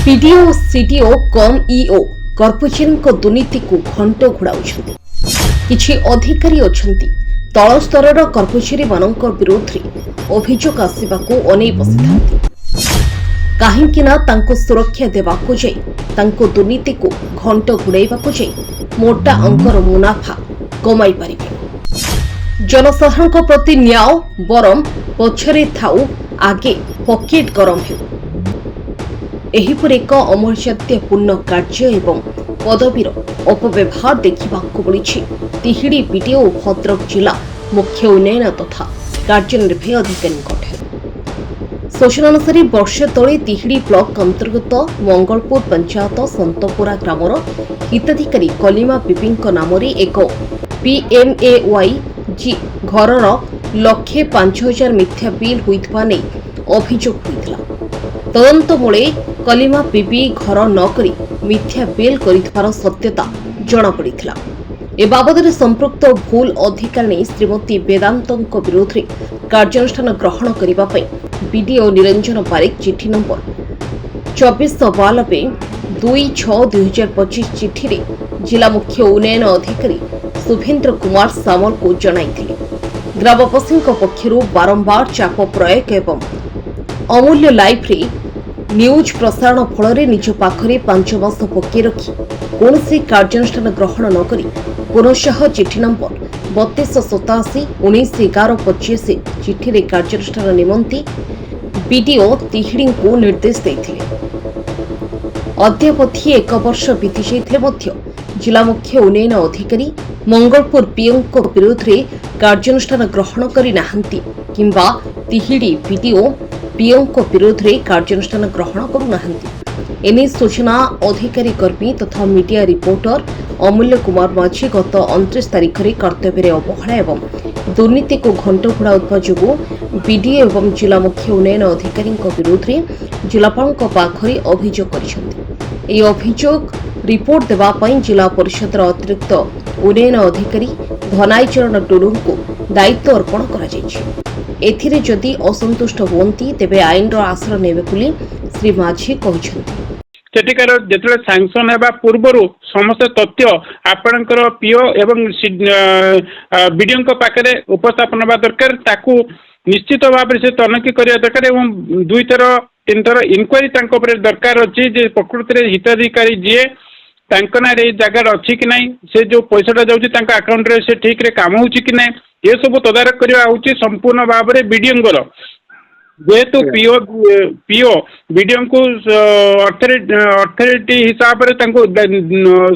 BDO, CDO କମ୍ EO କର୍ମଚାରୀଙ୍କ ଦୁର୍ନୀତିକୁ ଘଣ୍ଟ ଘୋଡ଼ାଉଛନ୍ତି। କିଛି ଅଧିକାରୀ ଅଛନ୍ତି, ତଳ ସ୍ତରର କର୍ମଚାରୀମାନଙ୍କ ବିରୋଧରେ ଅଭିଯୋଗ ଆସିବାକୁ ଅନେଇ ବସିଥାନ୍ତି, କାହିଁକି ନା ତାଙ୍କୁ ସୁରକ୍ଷା ଦେବାକୁ ଯାଇ, ତାଙ୍କ ଦୁର୍ନୀତିକୁ ଘଣ୍ଟ ଘୋଡ଼ାଇବାକୁ ଯାଇ ମୋଟା ଅଙ୍କର ମୁନାଫା କମାଇ ପାରିବେ। ଜନସାଧାରଣଙ୍କ ପ୍ରତି ନ୍ୟାୟ ବରଂ ପଛରେ ଥାଉ, ଆଗେ ପକେଟ ଗରମ ହେଉ। ଏହିପରି ଏକ ଅମର୍ଯ୍ୟାଦାପୂର୍ଣ୍ଣ କାର୍ଯ୍ୟ ଏବଂ ପଦବୀର ଅପବ୍ୟବହାର ଦେଖିବାକୁ ମିଳିଛି ତିହିଡ଼ି ବିଡିଓ ଓ ଭଦ୍ରକ ଜିଲ୍ଲା ମୁଖ୍ୟ ଉନ୍ନୟନ ତଥା କାର୍ଯ୍ୟନିର୍ବାହୀ ଅଧିକାରୀଙ୍କଠାରୁ। ସୂଚନା ଅନୁସାରେ, ବର୍ଷେ ତଳେ ତିହିଡ଼ି ବ୍ଲକ ଅନ୍ତର୍ଗତ ମଙ୍ଗଳପୁର ପଞ୍ଚାୟତ ସନ୍ତପୁରା ଗ୍ରାମର ହିତାଧିକାରୀ କଲିମା ବିବିଙ୍କ ନାମରେ ଏକ ପିଏମ୍ଏୱାଇ ଜି ଘରର 1,05,000 ମିଥ୍ୟା ବିଲ୍ ହୋଇଥିବା ନେଇ ଅଭିଯୋଗ ହୋଇଥିଲା। ତଦନ୍ତ ମୂଳେ କଲିମା ବିବି ଘର ନ କରି ମିଥ୍ୟା ବିଲ୍ କରିଥିବାର ସତ୍ୟତା ଜଣାପଡ଼ିଥିଲା। ଏ ବାବଦରେ ସମ୍ପୃକ୍ତ ଭୁଲ ଅଧିକାରିଣୀ ଶ୍ରୀମତୀ ବେଦାନ୍ତଙ୍କ ବିରୋଧରେ କାର୍ଯ୍ୟାନୁଷ୍ଠାନ ଗ୍ରହଣ କରିବା ପାଇଁ ବିଡିଓ ନିରଞ୍ଜନ ବାରିକ ଚିଠି ନମ୍ବର 2492 2/6/2025 ଚିଠିରେ ଜିଲ୍ଲା ମୁଖ୍ୟ ଉନ୍ନୟନ ଅଧିକାରୀ ଶୁଭେନ୍ଦ୍ର କୁମାର ସାମଲଙ୍କୁ ଜଣାଇଥିଲେ। ଗ୍ରାମବାସୀଙ୍କ ପକ୍ଷରୁ ବାରମ୍ବାର ଚାପ ପ୍ରୟୋଗ ଏବଂ ଅମୂଲ୍ୟ ଲାଇଭ୍ରେ ନ୍ୟୁଜ୍ ପ୍ରସାରଣ ଫଳରେ ନିଜ ପାଖରେ 5 ମାସ ପକାଇ ରଖି କୌଣସି କାର୍ଯ୍ୟାନୁଷ୍ଠାନ ଗ୍ରହଣ ନ କରି ପୁନଶ୍ଚ ଚିଠି ନମ୍ବର 3287 19/11/25 ଚିଠିରେ କାର୍ଯ୍ୟାନୁଷ୍ଠାନ ନିମନ୍ତେ ବିଡିଓ ତିହିଡ଼ିଙ୍କୁ ନିର୍ଦ୍ଦେଶ ଦେଇଥିଲେ। ଅଦ୍ୟାବଧି ଏକ ବର୍ଷ ବିତିଯାଇଥିଲେ ମଧ୍ୟ ଜିଲ୍ଲା ମୁଖ୍ୟ ଉନ୍ନୟନ ଅଧିକାରୀ ମଙ୍ଗଳପୁର ପିଓଙ୍କ ବିରୋଧରେ କାର୍ଯ୍ୟାନୁଷ୍ଠାନ ଗ୍ରହଣ କରିନାହାନ୍ତି କିମ୍ବା ତିହିଡ଼ି ବିଡିଓ ପିଓଙ୍କ ବିରୋଧରେ କାର୍ଯ୍ୟାନୁଷ୍ଠାନ ଗ୍ରହଣ କରୁନାହାନ୍ତି। ଏନେଇ ସୂଚନା ଅଧିକାରୀ କର୍ମୀ ତଥା ମିଡିଆ ରିପୋର୍ଟର ଅମୂଲ୍ୟ କୁମାର ମାଝୀ ଗତ 29 ତାରିଖରେ କର୍ତ୍ତବ୍ୟରେ ଅବହେଳା ଏବଂ ଦୁର୍ନୀତିକୁ ଘଣ୍ଟ ଘୋଡ଼ାଉଥିବା ଯୋଗୁଁ ବିଡିଓ ଏବଂ ଜିଲ୍ଲା ମୁଖ୍ୟ ଉନ୍ନୟନ ଅଧିକାରୀଙ୍କ ବିରୋଧରେ ଜିଲ୍ଲାପାଳଙ୍କ ପାଖରେ ଅଭିଯୋଗ କରିଛନ୍ତି। ଏହି ଅଭିଯୋଗ ରିପୋର୍ଟ ଦେବା ପାଇଁ ଜିଲ୍ଲା ପରିଷଦର ଅତିରିକ୍ତ ଉନ୍ନୟନ ଅଧିକାରୀ ଧନାଇ ଚରଣ ଟୁଡୁଙ୍କୁ ଦାୟିତ୍ୱ ଅର୍ପଣ କରାଯାଇଛି। ଏଥିରେ ଯଦି ଅସନ୍ତୁଷ୍ଟ ହୁଅନ୍ତି, ତେବେ ଆଇନର ଆଶ୍ରୟ ନେବେ ବୋଲି ଶ୍ରୀ ମାଝୀ କହିଛନ୍ତି। ସେଠିକାର ଯେତେବେଳେ ସାଙ୍କସନ୍ ହେବା ପୂର୍ବରୁ ସମସ୍ତ ତଥ୍ୟ ଆପଣଙ୍କର ପିଓ ଏବଂ ବିଡ଼ିଓଙ୍କ ପାଖରେ ଉପସ୍ଥାପନ ହେବା ଦରକାର। ତାକୁ ନିଶ୍ଚିତ ଭାବରେ ସେ ତନଖି କରିବା ଦରକାର ଏବଂ ଦୁଇଥର ତିନିଥର ଇନକ୍ୱାରି ତାଙ୍କ ଉପରେ ଦରକାର ଅଛି ଯେ ପ୍ରକୃତରେ ହିତାଧିକାରୀ ଯିଏ, ତାଙ୍କ ନାଁରେ ଏଇ ଜାଗାଟା ଅଛି କି ନାହିଁ, ସେ ଯେଉଁ ପଇସାଟା ଯାଉଛି ତାଙ୍କ ଆକାଉଣ୍ଟରେ, ସେ ଠିକ୍ରେ କାମ ହେଉଛି କି ନାହିଁ, ଏସବୁ ତଦାରଖ କରିବା ହେଉଛି ସମ୍ପୂର୍ଣ୍ଣ ଭାବରେ ବିଡ଼ିଓଙ୍କର। ଯେହେତୁ ପିଓ ବିଡ଼ିଓଙ୍କୁ ଅଥରିଟି ହିସାବରେ ତାଙ୍କୁ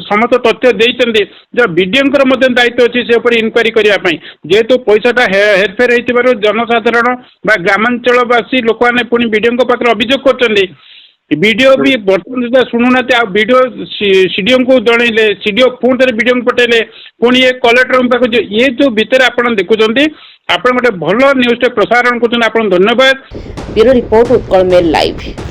ସମସ୍ତ ତଥ୍ୟ ଦେଇଛନ୍ତି ଯେ ବିଡ଼ିଓଙ୍କର ମଧ୍ୟ ଦାୟିତ୍ୱ ଅଛି ସେ ଉପରେ ଇନକ୍ୱାରି କରିବା ପାଇଁ। ଯେହେତୁ ପଇସାଟା ହେରଫେର ହେଇଥିବାରୁ ଜନସାଧାରଣ ବା ଗ୍ରାମାଞ୍ଚଳବାସୀ ଲୋକମାନେ ପୁଣି ବିଡ଼ିଓଙ୍କ ପାଖରେ ଅଭିଯୋଗ କରୁଛନ୍ତି। ବିଡ଼ିଓ ବି ବର୍ତ୍ତମାନ ସୁଦ୍ଧା ଶୁଣୁନାହାନ୍ତି। ଆଉ ବିଡ଼ିଓ ସିଡ଼ିଓଙ୍କୁ ଜଣେଇଲେ, ସିଡ଼ିଓ ପୁଣି ଥରେ ବିଡ଼ିଓଙ୍କୁ ପଠେଇଲେ, ପୁଣି ଏ କଲେକ୍ଟରଙ୍କ ପାଖକୁ। ଇଏ ଯେଉଁ ଭିତରେ ଆପଣ ଦେଖୁଛନ୍ତି, ଆପଣ ଗୋଟେ ଭଲ ନ୍ୟୁଜ୍ଟେ ପ୍ରସାରଣ କରୁଛନ୍ତି, ଆପଣଙ୍କୁ ଧନ୍ୟବାଦ। Bureau report, Utkal mail live.